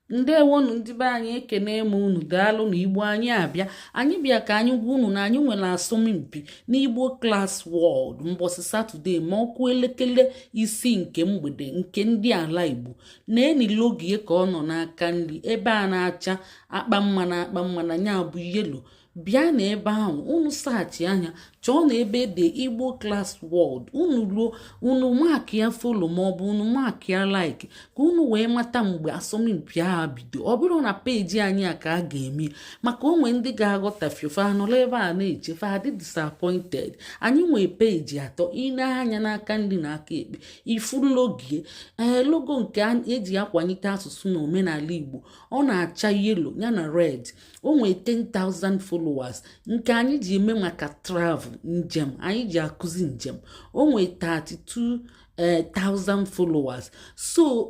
Ndewonu, ndị be anyị. Ekene m unu. Daalụ na Igbo anyị abịa. Anyị bịa ka anyị gwa unu na anyị nwere asọmpi n'Igbo Class World mbọsị Saturday ma ọ kụọ elekere 6 nke mgbede nke ndị ala Igbo. Na-eni logo ka ọ nọ n'aka nri ebe a na-acha akpa mma na akpa mma na ya bụ yellow. Bịa na ebe ahụ, unu search anya chọọ na ebe ede Igbo Class World. Unu ruo, unu mark ya follow maọbụ unu mark ya like, ka unu wee mata mgbe asọmpi ahụ bido. Ọ bụrụ na peji anyị a ka a ga-eme, maka onwe ndị ga-aghọtafie, fa nọrọ ebe a na-eche, fa adị disappointed. Anyị nwee peji atọ. Ine anya n'aka nri na aka ekpe, ifu logo. Ee, logo nke eji akwalite asụsụ na omenala Igbo, ọ na-acha yellow ya na red. O nwee 10,000 followers. Nke anyị ji eme maka travel, njem, anyị ji akụzi njem, o nwee 32,000 followers. So